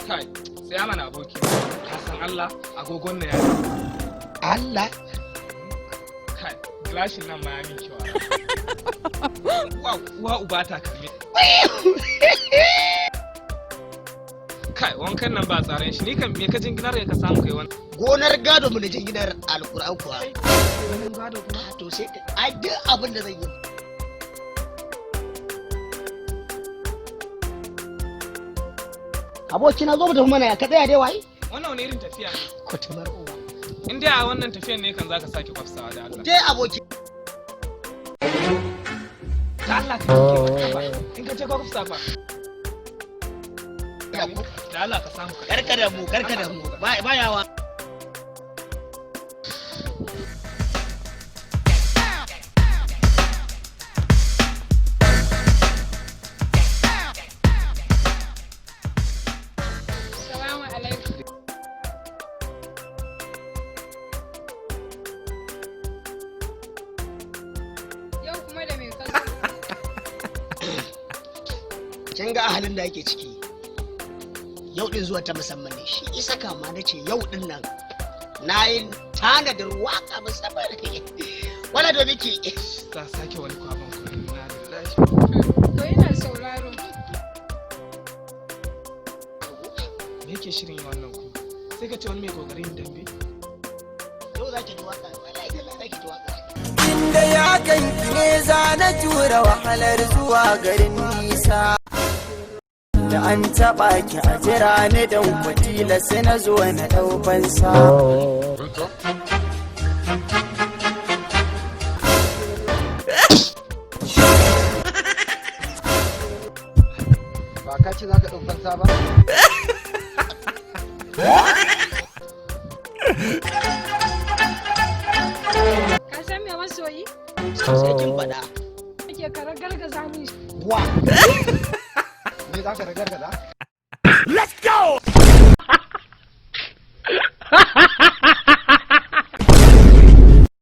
Kai, tsaya mana aboki. Ka san Allah, agogon nan ya Allah. Kai, gilashin nan ma ya min kyau. Uwa uwa uba takalmi. Kai, wankan nan ba tsaran shi. Ni kan me ka jinginar ka samu kai wannan? Gonar gado mu da jinginar alƙur'an kuwa. Gonar gado kuma? To sai ai duk abin da zan yi. Abokina, zo mu tafi mana, ya ka tsaya dai wai. Wannan wani irin tafiya ne? Kutumar uwa. In dai a wannan tafiyan ne kan zaka sake kwafsawa da Allah. Dai aboki. Da Allah ka yanke ba. In ka je ka kwafsa fa. Da Allah ka samu ka. Karka da mu, karka da mu. Bayawa. Salamu alaikum. Yau kuma da me ka zo? Kin ga halin da ake ciki. Yau din zuwa ta musamman ne. Shi isa kama na ce yau din nan na yi tanadin waka musamman. Wala domin ki. Za a sake wani kwaban kuma, inna lillahi. To ina sauraro. Me yake shirin yi wannan kuma? Sai ka ce wani mai kokarin dambe. Yau za ki ji waka. Wallahi tallahi za ki ji waka. Inda ya kanki ne za na jura wahalar zuwa garin nisa. Da an taɓa ki a jira ni don kwatila sai na zo na ɗau fansa. Ba ka ce za ka ɗau fansa ba? Ka san me masoyi? Sai kin faɗa. Kake kara gargaza min. Wa. Me za ka ragargaza?